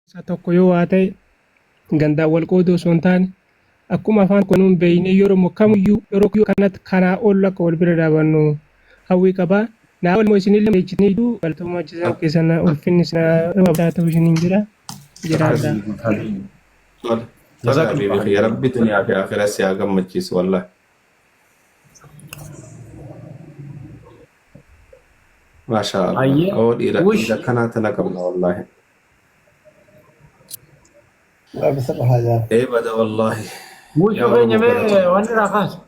Keessaa tokko yoo waa ta'e gandaan wal qooduu osoo hin taane akkuma afaan tokko nuun beeknee yeroo kamiyyuu yeroo kanatti kanaa ol akka wal bira dhaabannu hawwii qaba. Naa ol immoo isinillee beeksisanii galatoomaa jechaan keessan ulfinni isin haa ta'u isiniin jira. Jiraadha. Tole. Tole habiibi kiyya rabbi duniyaa fi akhiraa si haa gammachiisu wallahi. Maashaa Allah. Ayyee. Oo dhiira Wush. dhiira kanaa tana qabna wallahi. Rabbi sirra haa jaalatu. Ee bada wallahi. Wush Yaa keenya Oromoo mee galatooma. wanni irraa kaasa.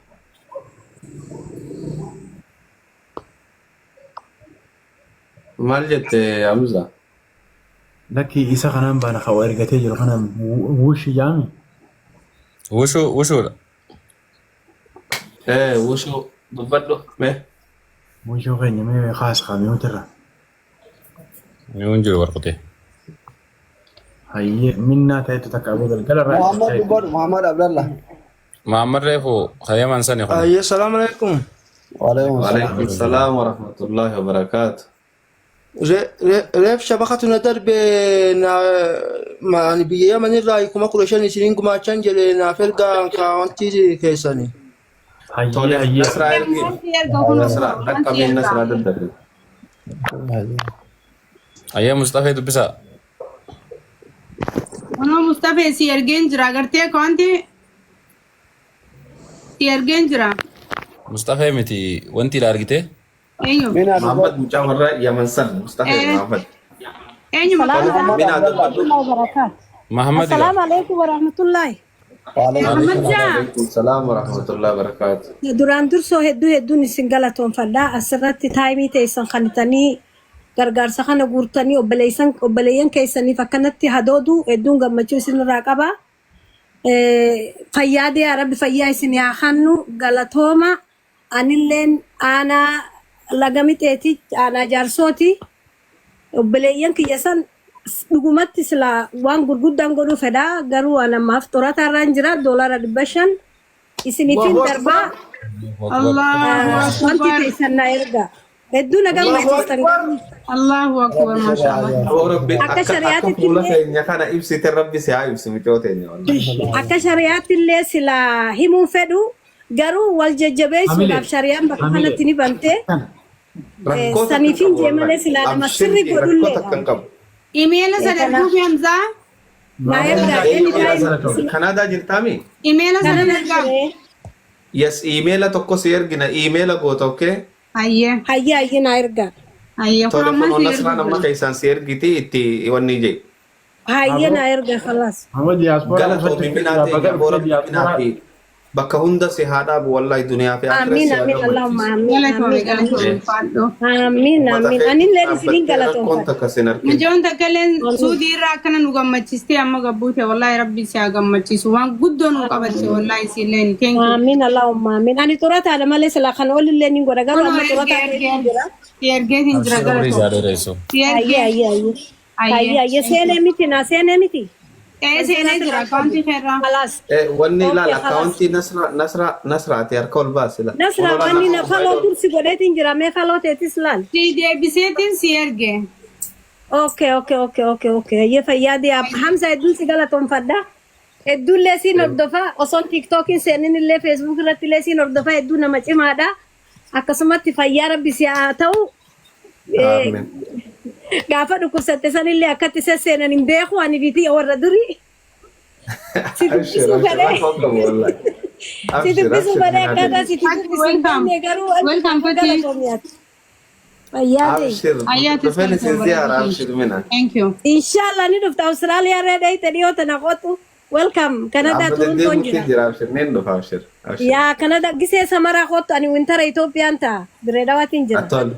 Maal jette Hamza? Lakki isa kanaan baana kan ergatee jiru kanaan wush jaami. Wushuu wushuudha. Ee wushuu dubbadhu mee. Wushuu keenya mee kaasa kan mi'uutirra. Mi'uun jiru warqutee. Hayyee minnaa ta'etu takka aboo galgala irraa Muhammad ibsachaa jirti. dubbadhu Muhammad Abdallah. Mahammad reefu hayyaman sani kun. Ayyee salaamu alaikum. Waalaikum salaam. Waalaikum salaam wa rahmatullahi wa barakaatu. Reef shabakatu na darbe na ani biyya Yaman irraa 15,000 isiniin gumaachan jedhe naaf ergaa kaawwantii keessani. Hayyee Tole hayyee. Nasraa ergi. Wanti erga kunoo Nasraa wanti dhaqqabiin erga. Nasraa daddabe. Ayyee Mustafee dubbisaa. Kunoo Mustafee si ergeen jira agartee wanti si ergeen jira. Mustafee miti wanti ila argite. Eenyu? Minaa Muhammad dubbadhu. mucaa warra Yaman san Mustafee Eh, Muhammad. eenyu maqaan Tole isaa? Muhammad minaa Abdallah. dubbadhu. warahmatullahi wabarakatuh. Mahammad gaa. Assalamu alaikum warahmatullahi. Waalaikum Muhammad salaam. jaa. Waalaikum salaam wa rahmatullahi wa barakaatu. Duraan dursoo hedduu hedduun isin galatoonfadha. Asirratti taayimii teessan kanitanii gargaarsa kana guurtanii obboleessan obboleeyyan keessaniif akkanatti hadoodu hedduun gammachuu isinirraa qaba. Fayyaa deeyaa rabbi fayyaa isin haa kennu galatooma. Anilleen aanaa laga mixeeti aanaa jaarsooti. Obboleeyyan kiyya san dhugumatti silaa waan gurguddaan godhuu fedha garuu an ammaaf xurataa irraan jira doolaara 500 isiniifin Allahu darbaa Akbar. Allahu wanti Akbar. teessan na erga. Hedduu na Allahu gammachiistan Akbar. garuu Allahu Akbar Rabbi sirra haa mashallah. jaalatu. Aboo rabbi akka akka akka shari'aatitti fuula illee keenya kana ibsite rabbi si haa ibsu mucoo teenya wallahi. akka shari'aatti illee silaa himuun fedhu garuu wal Hamilee jajjabeessuudhaaf shari'aan bakka hamilee. kanatti ni bante. Kana. Rakkoo takka hin Saniifin qabu jee malee wallahi. silaa nama Abshir sirri rakkoo takka godhulleedha. hin qabu. Imeela sana Kanaaf erguufi Hamzaa. naa Maammoo ergaa Ee anytime Kanaadaa sila Kanaadaa jirtaami? Imeela sana Kanada ergaa. jiree. Yes iimeela tokko si ergina iimeela goota okay? Hayyee. Hayyee hayyee naa ergaa. Hayyee kun Tole amma kunoo si Nasraan ergu amma jira. keessaan si ergiti itti wanni jee. Hayyee Aboo naa ergaa khalaas. amma diiyaaspooraa Galatoomi qusachuu minaa jira teenya baga aboo dhuftee rabbi minaa diiyaaspooraa fi bakka hunda si haa dhaabu wallahi duniyaa fi akhiraa Amiin si haa amiin Allahumma gammachiisu. amiin Galatoomi amiin amiin galatoomi Eh, ulfaadhu. amiin Ummata amiin keetiif anillee isinin dhaabbattee rakkoon galatoonfadha. takka sin arkin. Mucoon takkailleen Amiin. suudii irraa akkana nu gammachiistee amma gabbuute wallahi rabbi si haa gammachiisu waan guddoo nu qabatte wallahi isiilleen thank you. Amiin Allahumma amiin ani xurataadha malee silaa kan olillee ni godha garuu Kunoo amma ergee xurataa ergee ta'eetiin jira. si ergeetiin jira Abshir umrii galatoomi. isaa dheeressu. Si Hayyee ergee hayyee hayyee. Hayyee hayyee hayyee thank you. seenee miti naa seenee miti. Ee Kan seenee seenaa jira sirraa akkaawuntii qabdu. keerraa. Khalaas. Eh, wanni ilaal Okay khalaas. akkaawuntii Nasra Nasra Nasraati harka ol baasi la. Nasraa Kunoo laal wanni na akkuma faloo idol. dursi godheetiin jira mee faloo teetis laal. Si deebiseetiin si erge. Okay okay okay okay okay hayyee fayyaa diyaa Hamza hedduun si galatoonfadha. Hedduullee siin hordofa osoon tiiktookiin seenin illee feesbuuk irratti illee siin hordofa hedduu nama cimaadha. Akkasumatti fayyaa rabbi si haa ta'u. Aamen. Gaafa dhukkubsatte sanillee akkatti sesseenan hin beeku ani bitii warra durii. Si Abshir dubbisuu abshir fedhee. rakkoo qabu wallahi. Si Abshir dubbisuu abshir fedhee minaa akkaataa teenya. si Fati dubbisu hin welcome. beekne garuu ati Welcome kanaafuu Fati. galatoomi ati. Fayyaa ta'e. Abshir Ayyaati dhufeen isin galatoom ziyaara bareedu abshir mina. Thank you. Inshallah ni dhufta Australia irra dhayite dhiyoo tana qotu. Welcome. Canada Amma Torontoon deddeemuutti jira. jira abshir nin dhufa abshir abshir. Yaa Canada gisee samaraa kottu ani wintara Itoophiyaan ta'a. Dirree Dhawaatiin jira. Tole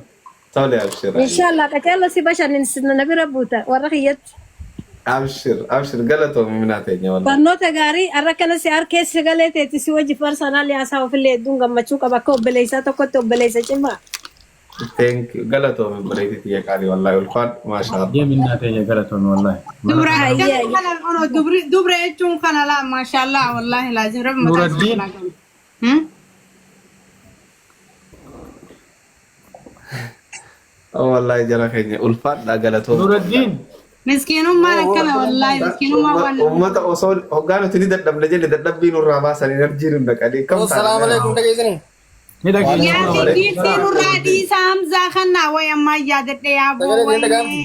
tole abshir ayyee. Inshallah qaceello si bashannansiisna na bira buuta warra kiyyatti. Abshir abshir galatoomi minaa teenya wallahi. Barnoota gaarii har'a kana si harkee sagalee teeti si wajji personally haasaa ofillee hedduun gammachuu qaba akka obboleessaa tokkotti obboleessa cimaa. Thank you. Galatoomi obboleettii tiyya qaalii wallahi ulfaadhu maashaa Allah. Hayyee minnaa teenya galatoomi wallahi. Mana Dubra kana Hayyee akkana hayyee. kana ono dubri dubra jechuun kana laa mashallah wallahi laazim rabbi mataa isaa Nuraddiin jalaa qabu. Hmm? Oh wallahi jara keenya ulfaadha galatooma wallahi. Nuraddiin Miskiinummaan akkana wallaahi miskiinummaan waan nama Uummata osoo hoggaa nuti ni dadhabne jenne dadhabbii nurraa baasan enerjii nu naqanii kam Salaamu alaikum dhageessanii. Ni dhageenya. Yaa giiftii nurraa dhiisaa Hamzaa kannaa way ammaa yaadadhe yaaboo Sagalee ni wayne. dhaga'amti.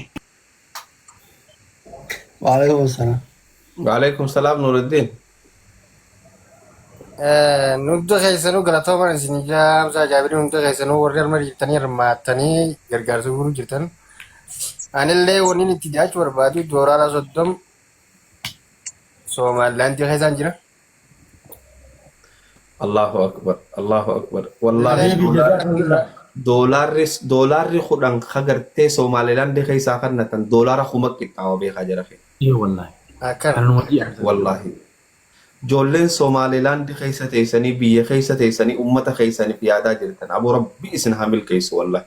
Waalaikum salaam. Waalaikum salaam Nuruddin. Nudda keessanuu galatooman isin jaamsaa jaabirii hunda keessanuu warri harma jirtanii hirmaattanii gargaarsa guuruu jirtan. Anillee wanni itti dhiyaachuu barbaadu doolaara 30 Somaalilaandii keessaan jira. Allahu akbar Allahu akbar wallahi doolaarri doolaarri 10 kagartee Somaalilaandii keessaa kannatan doolaara 1000 qixxaawa beekaa jira kee. Ee wallahi. Akkana. Kan wajji argatan. Wallahi. Ijoolleen Somaalilaand keessa teessanii biyya keessa teessanii ummata keessaniif yaadaa jirtan aboo rabbi isin haa milkeessu wallahi.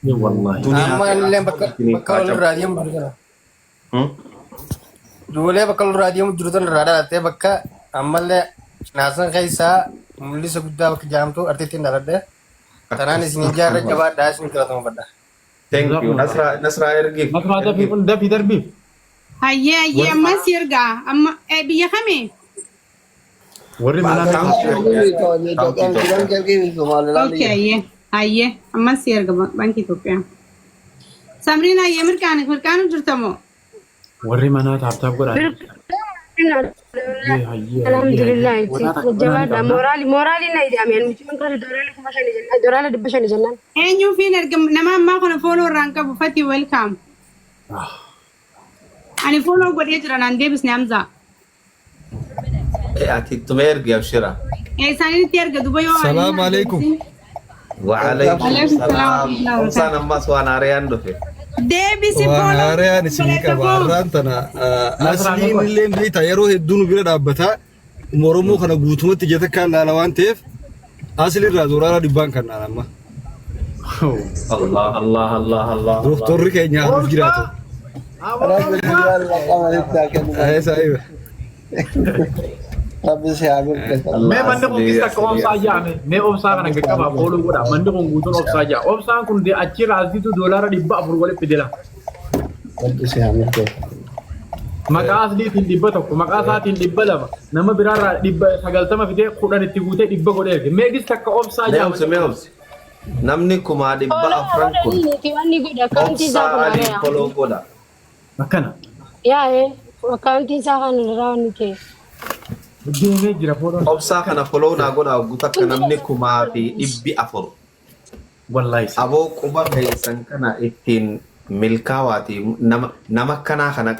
Ee wallahi. Duniyaa Amma fi anillee bakka aakhira isiniif bakka haa walirraa cabsu deemu wallahi. jiru tana. Hmm? Ijoollee bakka walirraa deemu jiru tana irraa dhalattee bakka ammallee naasan keessaa mul'isa guddaa bakka jaamtu artiittiin dhaladhe. Tanaan Akkas isin ijaarra akkanuma. jabaadhaa isin galatoomfadha. Thank you. Nasra Nasra ergiif Nasraa dafii ergiif. kun dafii darbiif. Hayyee hayyee amma si ergaa amma biyya kamii? Warri manaa Kaawuntii Itoophiyaa. Kaawuntii Itoophiyaa. Okay hayyee hayyee amma si erga baankii Itoophiyaa. Samriin hayyee mirqaani mirqaanu jirta moo? Warri manaa taap taap godhaa. Hayyee hayyee hayyee hayyee. Alhamdulillah Wataa takka manaa ni jabaadha qabna. moraali moraali na ida'ame mucaan kana doolaara 5,000 jennaan doolaara 500 jennaan. Eenyuufiin erga nama ammaa kana fooloo irraa hin qabu Fati welcome. Ani fooloo godhee jira naan deebisne Hamzaa. Eh, ati ittuma ergi abshira. Isaanitti erga duba yoo ani Salaam naan alaikum. deebisin. Waalaikum Waalaikum salaam salaam. warahmatullahi Obsaan wabarakatuh. ammas waan haarayaan dhufe. Deebisi Waan fooloo haarayaan isinii obboleessa qaba. koo. Har'aan tana Nasraa asliin meeqa? illee beektaa yeroo hedduu nu bira dhaabbata. Oromoo kana guutumatti ija takkaan laala waan ta'eef asli irraa doolaara dhibbaan kan naan amma. Allah Allah Allah Allah Allah. Doktorri keenya haa nuuf jiraatu. Rabbi saahiba. Ayee saahiba. Rabbi si haa milkeessu. Mee Allah manni kun asli kis takka asli obsaa asli. jaame mee obsaa kana qaqqabaa fooluu godha manni kun guutuun obsaa jaa obsaan kun achirraa asitu doolaara 400 walitti fidela Rabbi si haa milkeessu. maqaa asliitiin 100 maqaa isaatiin 200 nama biraarraa 190 fidee 10 itti guutee 100 godhee erge mee gis takka obsaa Mee jaa obsi mee obsi. Namni Fooloo haa 400,000 kun godhanii niiti wanni godhe akkaawuntii isaa obsaa kun alii haaraya. follow godha. Akkana Yaa'ee akkaawuntiin isaa kan irraa wanni ta'e. deemee jira fooloon Obsaa kana follow naa godha hogguu takka Hundi namni keessan 4,400. Wallahi Aboo quba keessan kana ittiin milkaawaati nama nama akkanaa kana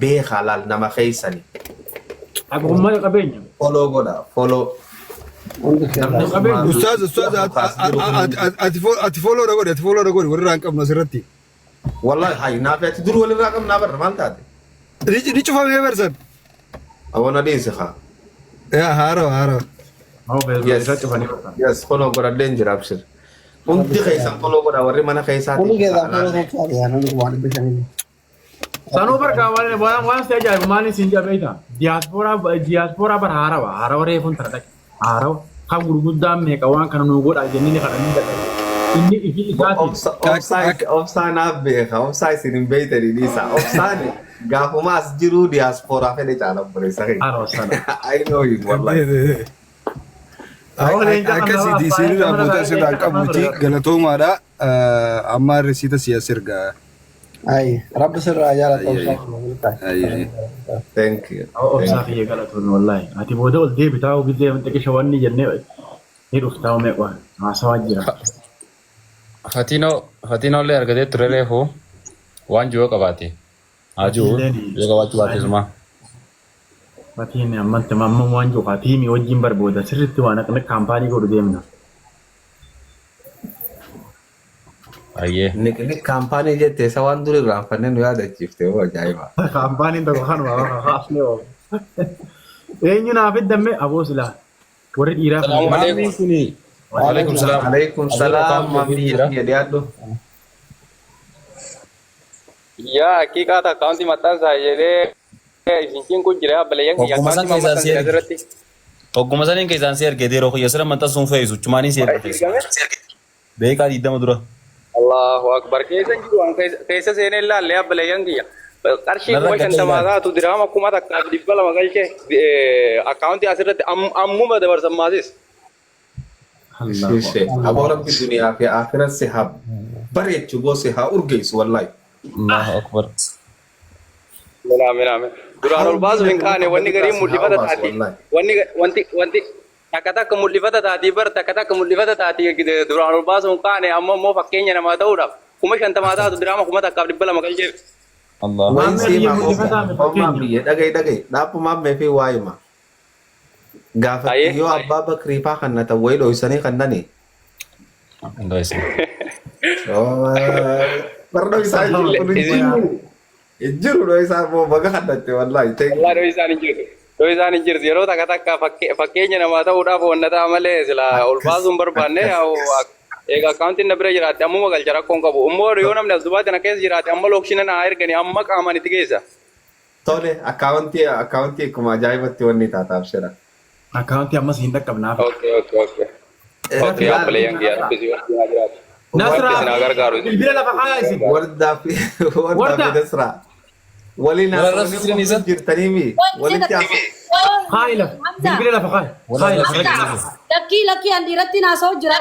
beekaa laal nama keessani. Abbummaa qabeenya. Follow godha follow. Hundi Namni keessan. Qabeenya. Ustaaz 4,400 ustaaz kaas jiru kun ati ati follow na godhi ati follow na godhi walirraa hin qabnu asirratti. Wallahi hay naaf ati dur walirraa qabnaa barra maal taate? Ni cufamee barsan. Aboo na dhiisi haa. Yaa haarawa haarawa. Haa Facebook Yes. irra cufanii barta. Yes, follow godhadheen jira abshir. Hundi keessan follow godha warri mana Hundi keessaatii fi keessan alaallee. follow tolchaa yaa namni 500,000. Sanuu barka waan waan waan si ajaa'ibu maaliin siin jabeeta? Diyaaspooraa diyaaspooraa bara haarawa haarawa reefuun tana dhaqe haarawa kan gurguddaan meeqa waan kana nuu godha jennee ni kadhanii dadhabe. Inni ifi isaatiin Obsaa obsaa naaf beeka obsaa isin hin beeytanii dhiisa. Obsaan gaafuma as jiruu diyaaspooraa fedhe caala obboleessa keenya. haarawa sana. I know him wallahi. Awwa leenca kan nama Akkasiiti abbaa isinirraa mana booda asirraa leenca kan qabuuti ture. galatoomaadha. Amma risiita si as ergaa. Ay, rabbi sirraa jaalatu Ayyee obsaa. ayyee. Thank you. Awwa obsaa Thank you. kiyya galatoon wallahi. Ati booda ol deebitaa gisee xiqqisha wanni jennee ni dhuftaa meeqa haasawaa jira. Fatinoo Fatinoo illee argatee ture reefu waan jiru yoo qabaate. Haa jiru Fatiilleen yoo qabaachuu baate suma. Fatiin ammatti amma waan jiru tiimii wajjin barbooda sirriitti waan akka kaampaanii godhu deemna. Ayyee. Niqni kaampaanii jette isa waan dur irraanfannee nu yaadachiifte hoo ajaa'iba. Kaampaaniin tokko kanuma haasnee oofu. Eenyu naaf iddamme aboo silaa warri dhiiraa kun Salaamu Maammiin alaikum. kuni Waalaikum salaam. alaikum Adeero salaam akkaawuntii maammii ofiin jira. kiyya dhiyaadhu. Yaa haqiiqaata akkaawuntii maxxansaa jedhee isin cinqu jira obboleeyyan kiyya Hogguma san akkaawuntii keessaan si maxxansaa erge. asirratti. Hogguma saniin keessaan si erge yeroo kiyya sira maxxansuun fe'isu chumaanii si erge Itti ergame? Beekaa 20 dura. Allahu akbar keessa hin jiru waan keessa seenee ilaalle obboleeyyan kiyya. Qarshii Narra kuma gadda shantamaa ilaali. taatu dirhama 1200 galchee akkaawuntii asirratti ammuma dabarsan maasis. Ishee aboo rabbi duniyaa fi akhirat si haa bareechu boo si haa urgeessu wallahi. Allahu akbar. Amiin amiin amiin. Duraan ol baasuuf hin kaane wanni gariin mul'ifata taati. Wanni wanti wanti takka takka mul'ifata taati bar takka takka mul'ifata taati duraan ol baasuuf hin kaane amma immoo fakkeenya namaa ta'uudhaaf 50,000 taatu dirhama 1200 galcheef. Allahu Wayin Maammee sii biyya maa mul'ifataa mi hoomaa fakkeenya. biyya dhagaye dhagaye dhaabbu maammee fi waayima. Gaafatti Ayyee. yoo abbaa bakrii faa kannatan wayii dhoysanii kannani. Ndoisa. Bar dhoysaa hin jiru kun hin jiru. Hin jiru dhoysaa immoo baga kannatte wallaahi. Thank Wallaahi you. dho'isaan hin jirtu. Dho'isaan hin jirtu. Yeroo takka takka fakkeenya namaa ta'uudhaaf wanna ta'a malee sila ol Akkas baasuu hin barbaanne akkas. eega akkaawuntiin na bira jiraatte ammuma galcha rakkoon qabu. Immoo yoo namni as dubaatti na keessa jiraate amma lookshina naa ergani amma qaamaan itti geessa. Tole akkaawuntii akkaawuntii akkuma ajaa'ibatti wanni taata abshira. Akkaawuntii ammas hin dhaqqabnaaf. Okay okay okay. Okay Laal obboleeyyan kiyya rabbi si wajjin haa jiraatu. Rabbi Nasraa isin haa gargaaru. bilbila lafa kaayaa isin. Wardaa fi wardaa fi Warda Nasraa. Waliin Wal haasawanii arrabsiisanii qofa isa? jirtanii mi? Walitti haasawanii. kaayi lafa bilbila lafa kaayi. Wal Kaayi lafa arrabsiisanii rakkisa. isa? Lakkii lakkii an dhiiratti naasa'u jira.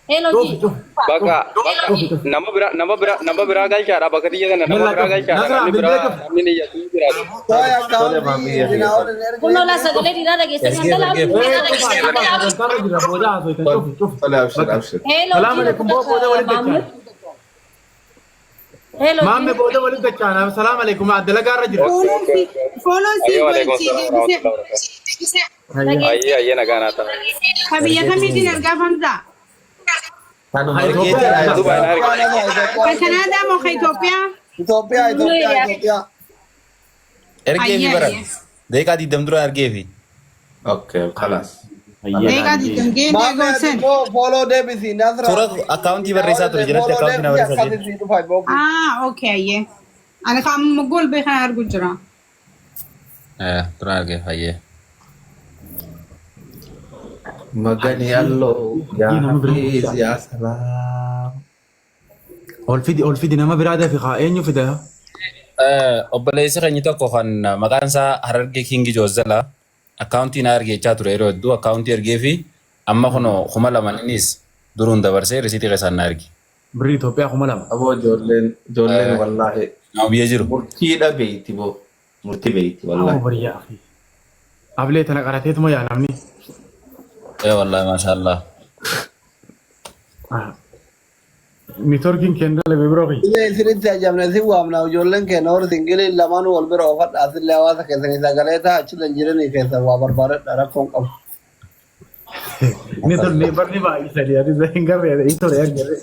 Hello Cufi ji. cufi Bakka cufi cufi. nama bira nama bira nama biraa galchaadha bakka tiyya kana nama Yalla biraa cufi. galchaadha Nasraa namni bilbila biraa cufi. namni ni iyyatu ni jiraatu. Tooy Tole akkaawuntii maamiyya isin haa kiyya. waliin ergee Kunoo laa sagalee dhiiraa dhageessanii Ergeef hanga ergeef. Ee laa cufa cufa sagantaarra jira booda haasoftan cufi cufi. Tole abshir Bakka. abshir. Hello Salaam ji alaikum boo booda walitti Maammed. dachaan. Hello ji. Maamme booda walitti dachaan. Salaam alaikum dalagaa jira. Okay okay okay. Follow si Ayyee waalaikum gochi salaam deebisee. warahmatullahi wabarakatuh. Ayyee ayyee nagaa naa ta'a. Ka biyya kamiitiin ergaa famsa? Kanuma Itoophiyaa ergeetii irraa. Dubaay na erga. Ka Kanaadaa moo ka Itoophiyaa? Itoophiyaa Itoophiyaa Itoophiyaa. Ergeefi Ayyee bara. ayyee. Daqiiqaa 20 dura ergeefi. Okay, khalas. Daqiiqaa 20 geentee Maammee ati gosen. immoo follow deebisi Nasraa. Toora akkaawuntii barreessaa ture jalatti Follow akkaawuntii na deebisi barreessaa jedhe. akkasii dhufa bookii. Ah, okay ayyee. Ani ka amma gool bee kana argu jira. Dura ergeef hayyee. Magani allo yaa Nama biraa Hafiz guddaa. yaa salaam. Ol fidi ol fidi nama biraa dafi haa eenyu fida? Obboleessi keenya tokko kan maqaan isaa Harargee Kingi Joozzala akkaawuntii na ergeechaa ture yeroo hedduu akkaawuntii ergee fi amma kunoo 2000 innis duruun dabarsee risiitii keessaan na erge. Birrii Itoophiyaa 2000. Aboo ijoolleen ijoolleen wallaahi Nama biyya jiru. murtiidha beeyti boo murtii beeyti Awwa wallaahi. bariyaa fi. Ablee tana qarateetuma yaa namni. Ee wallaahi maashaallah. Niitoorkiin keenya dalage biroo kiyya. Illee isinitti ajabne si waamna ijoolleen keenya warri singiliin lamaanuu wal bira oofadha asillee hawaasa keessanii sagalee ta'a achillee jiranii keessa waa barbaadadha rakkoon qabu. Ni tolni barni baay'isanii ati hin garree hin tole hin garree.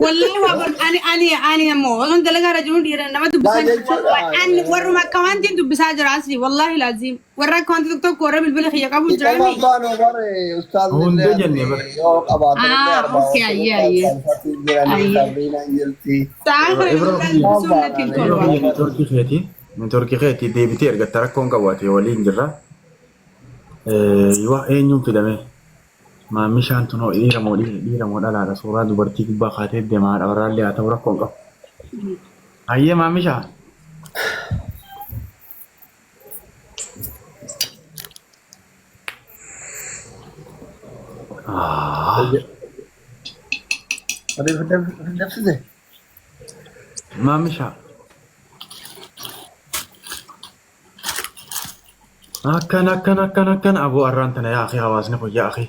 Wallahi waa bar ani ani ani ammoo osoon dalagaa irra jiru dhiira nama Laa dubbisan jechuudha. ani warruma akka wanti dubbisaa jira asli wallahi laazim warra akka wanti tokko tokko warra bilbila kiyya qabu Dhiqama jirani. abbaan bare ustaazni Hunda illee jenne bara. yoo qabaatan illee Ah, arbaa okay ayyee ayyee. jiranii Ayyee. sabriinaan jirti. Sa'aan kana Ibro bilbila kiyya. dubbisuun natti hin Ibro tolu. kiyya niitoorkii keeti. Niitoorkii keeti deebitee ergatta rakkoon qabu ati waliin jirra. Waa eenyuun fidame? Maammishaan tunoo dhiira moo dhiira moo dhalaadha suuraa dubartii gubbaa kaatee deemaa haadha warraallee haa ta'u rakkoon qabu. Hayyee maammishaa. Dabsite. Maammishaa. Akkan akkan akkan akkan aboo arraan tana yaa akhi hawaasni kun yaa akhi.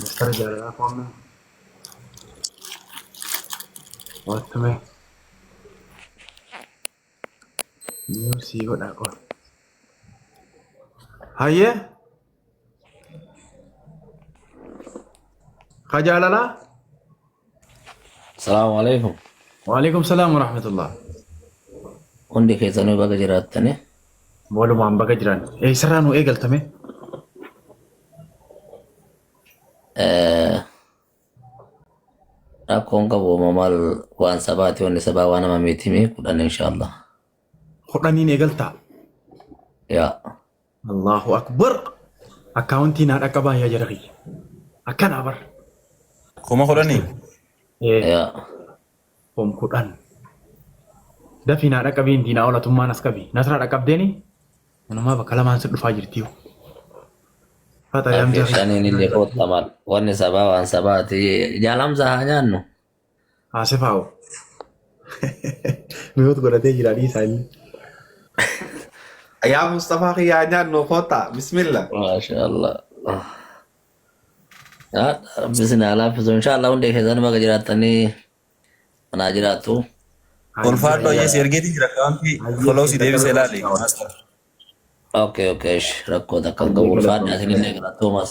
Mistara jaalalaa qoomne. Wattame. Sii godhaa qoon. Hayyee. Ka jaalalaa. Salaamu alaikum. Waalaikum salaam wa rahmatullah. Hundi keessanuu baga jiraattani. Walumaan baga jiran. Eessarraa nu eegaltame? Rakkoon qabu maal waan sabaati wanni sabaa waan nama miitimi 10 inshaallah. 10n eegaltaa? Yaa. Allahu akbar. Akkaawuntii naa dhaqqabaa yaa jara kiyya. Akkanaa bar. 10,000? Ee Yaa. 10,000. Dafii naa dhaqqabiin diinaa olatummaan as qabi. Nasraa dhaqqabdeeni manumaa bakka lamaan si dhufaa jirti. Fata Afir yaamsa. shaniin illee kootta maal. Wanni sabaa waan sabaati. Jaalamsa haa nyaannu. Haasifaa'u. Mi'oot godhatee jira dhiisaa inni. Yaa Mustafaa kiyyaa nyaannu koota. Bismillah. Maasha Allah. Rabbi isin haa laaffisu. Inshallah hundi keessan baga jiraattanii manaa jiraattu. Ulfaadhu ayyee si ergeetiin jira akkaawuntii follow si deebisee ilaali. Master. Okay, okay. Rakkoo takka hin qabu. Ulfaadha isinillee galatoomas.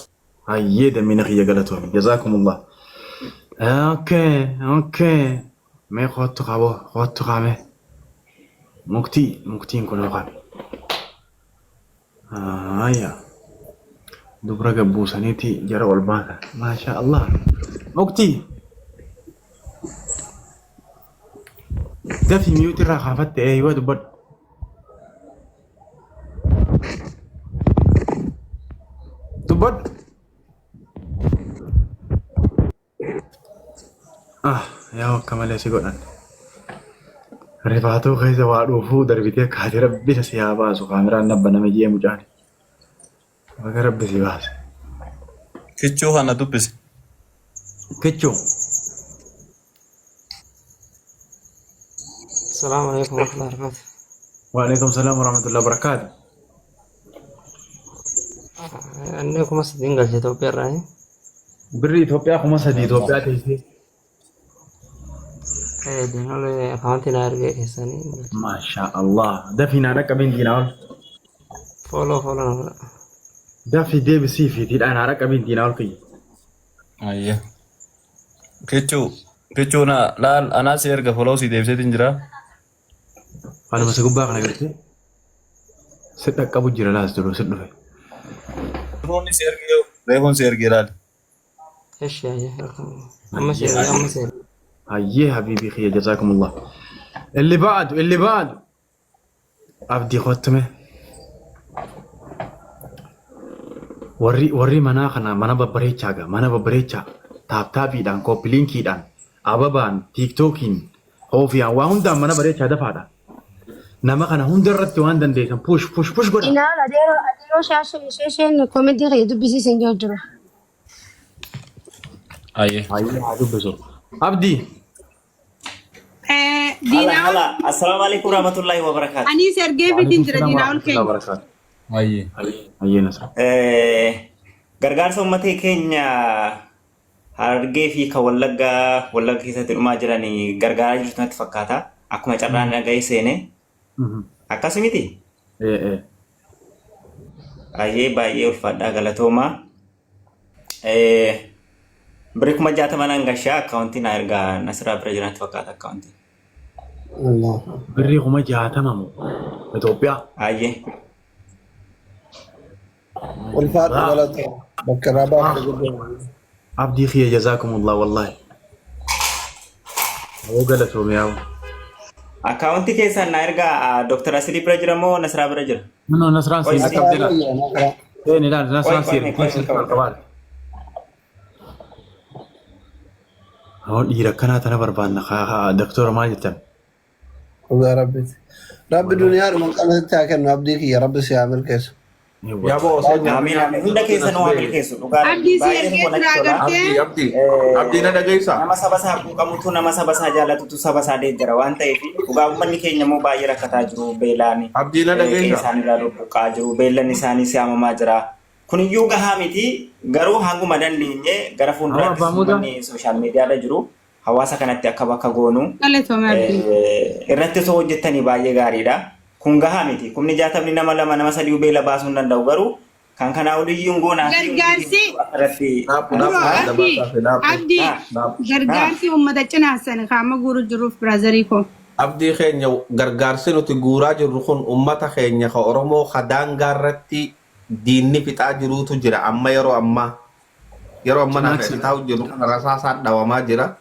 Hayyee damina kiyya galatoomi. Jazaakumullah. Okay, okay. Mee kottu qabo, kottu qame. Muktii, muktiin kun qabe. Ayya. Dubra gabbuusaniiti jara ol baatan. Maasha Allah. Muktii. Dafi miyuuti irraa kaafatte eeyyuu dubbadhu. Dubbadhu. Ah, yaa akka malee si godhan. Rifaatuu keessa waa dhuufuu darbitee kaatee rabbi isa si haa baasu kaameraan nabba nama jee mucaan. Baga rabbi si baase. Kichuu kana dubbisi. Kichuu. السلام عليكم ورحمة الله وبركاته. Waalaikum salaam warahmatullahi wabarakatuh. Inni 3000 galche Itoophiyaa irraa. Birri Itoophiyaa 3000 Itoophiyaa teessee. Diinolee akaawuntii naa ergee keessanii galche. Maasha Allah. Dafii naa dhaqqabiin diinaa ol. Follow follow na godha. Dafii deebisii fi tiidhaa naa dhaqqabiin diinaa ol kiyya. Ayyee. Kichuu kichuu na laal anaa si erga follow si deebiseetiin jira. Anuma si gubbaa kana gartee si dhaqqabu jira laas duruu si dhufe. Reefuun si ergee reefuun si ergee laal. Eshi ayyee amma si ergee amma si ergee. Hayyee habiibii kiyya jazaakumullah. Illi ba'adu illi ba'adu. Abdii kottume. Warri warri manaa kana mana babbareechaa gaa mana babbareechaa taaptaapiidhaan kooppilinkiidhaan ababaan tiiktookiin hoofiyaan waa hundaan mana bareechaa dafaadha. Nama kana hunda irratti waan dandeessan push push push godha. Inaal adeeroo adeeroo shaashee ishee isheen komentii kiyya dubbisiisan jiru jira. Ayyee. Hayyee haa dubbisu. Abdii. Hala Diinaa hala. Assalamu alaikum warahmatullahi wabarakatuh. anis ergee fitiin Waalaikum jira salaam diinaa ol warahmatullahi keenya. wabarakatuh. Ayyee. Hayyee Nasra. Gargaarsa uummata keenya Harargee fi kan Wallaggaa Wallagga keessatti dhumaa jiran gargaaraa jirtu natti fakkaata. Akkuma carraan dhaga'ee seene. Akkas miti? Ee ee. Baay'ee baay'ee ulfaadhaa galatoomaa. Birrii 60,000 naan gashaa akkaawuntii naa ergaa Nasraa bira jiran natti fakkaata akkaawuntii. Birrii 60,000 moo Itoophiyaa. Baay'ee. Ulfaadhu galata bakka irraa baafte guddaa. Abdii kiyya jazaakumullah wallahi. Aboo galatoomi yaa'u. Akkaawuntii keessan naa ergaa Dr. Asilii bira jira moo Nasraa bira jira? No, Nasraan Qoy siin si. qabdee laal. Seeni laal Qoy Nasraan qoy siin mee qoy mee ergitee qoy. qabaal. Aboo dhiira akkanaa tana barbaanna kaa doktora maal jettan? Dhugaa rabbiiti. Rabbi duniyaa dhuma qabasitti haa kennu abdii kiyya rabbi si haa milkeessu. Yaboo osoo Amiin amiin. Hunda keessan waa milkeessu dhugaa rabbi. Abdii si Baay'ee ergee tokko jira natti tola. agartee. Abdii abdii abdii na dhageessaa. Nama saba isaa quuqamutu nama saba isaa jaalatutu saba isaa deeggara waan ta'eef dhugaa uummanni keenya immoo baay'ee rakkataa jiru beelaan Abdii na qe'ee dhageessaa. isaaniirraa buqqa'aa jiru beellanni isaanii saamamaa jira. Kuniyyuu gahaa miti garuu hanguma dandeenye gara Amma fuulduraattis abbaa muudaa? uummanni sooshaal miidiyaarra jiru hawaasa kanatti akka bakka goonu Galatoome abdii. irratti osoo hojjettanii baay'ee gaariidha. Kun gahaa miti. 60,000 nama lama nama sadii beela baasuu hin danda'u garuu kan kanaa oliyyuu hin goonaa fi hundi Gargaarsi keenya akka irratti Dhaabbu Bro, dhaabbu Abdii, dabaasaa fi dhaabbu Abdii, dhaabbu. gargaarsi uummata cinaasani kaama guuru jiruuf biraazarii koo. Abdii keenya gargaarsi nuti guuraa jirru kun ummata keenya ka Oromoo ka daangaa irratti diinni fixaa jiruutu jira amma yeroo ammaa. Yeroo amma naaf Cinaaksa. taa'u jiru kana rasaasaan dhawamaa jira.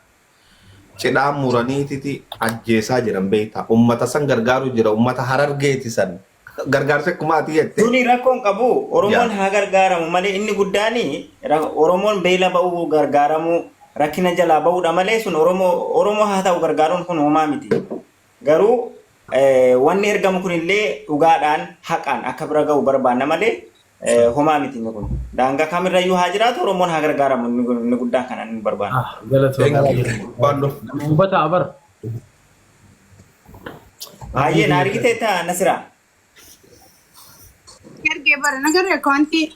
Cidhaa muraniititi ajjeesaa jiran beektaa. Ummata san gargaaru jira. Ummata harargeeti san. Gargaarsi akkuma ati jette. Tuni rakkoon qabu Oromoon Yaa. haa gargaaramu malee inni guddaan Oromoon beela ba'uu gargaaramuu rakkina jalaa ba'uudha malee sun Oromoo Oromoo haa ta'u gargaaruun kun homaa miti. Garuu Wanni ergamu kunillee dhugaadhaan haqaan akka bira ga'u barbaanna malee homaa miti inni kun. Daangaa kamirrayyuu haa jiraatu, Oromoon haa gargaaramu, inni guddaan kana inni barbaanna. Galatoomaa. Hubataa bara. Baay'ee na argitee ta'a Nasiraa. Ergee bara nagarra akkaawuntii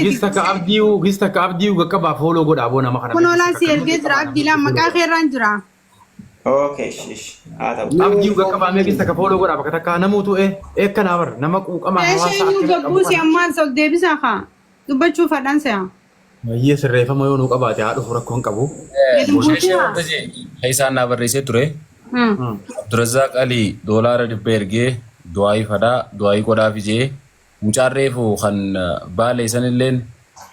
Gis takka abdii'uu, gis takka abdii'uu qaqqabaa follow godhaa boo nama kana. Kun olaa si ergee jira abdii laa maqaa keerraan jira. Okay, ish haa ta'u. Abdii'uu qaqqabaa mee gis takka follow godhaa bakka takka namuutu eekkanaa bara nama quuqamaa hawaasaa Isheen akkana qabu gabbuu si kana. ammaan sol deebisaa kaa dubbachuu fadhan se'a. Baay'ee sirreeffama yoo nuu qabaate haa dhufu, rakkoo hin qabu. Ishee wanta jee isaan naa barreessee ture. Abdurazaaq Ali $100 ergee du'aayii fadhaa du'aayii godhaaf jee mucaan reefu kan baalee sanilleen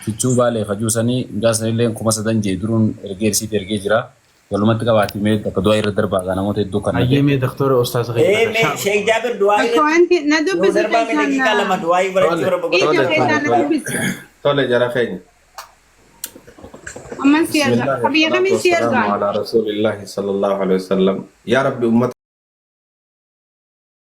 fichuu baalee fajuu sanii mucaa sanilleen 3000 jee duruun ergee risiitii ergee jira. Walumatti qabaatee mee takka du'aa irra darbaa gaa namoota hedduu kan Hayyee mee doktora ustaas Ee mee Sheek Jaabir du'aa irra Akkaawuntii na nuu dubbisi darbaa mee keessaan daqiiqaa 2 du'aa barachuu ija Tole, keessaan tole, na tole. dubbisi. Tole jara keenya. Amman si erga. Bismillah Biyya wasalaatu kamiin si wasalaamu ergaan? ala rasuulillahi sallallahu alaihi wasallam. Yaa Rabbi ummata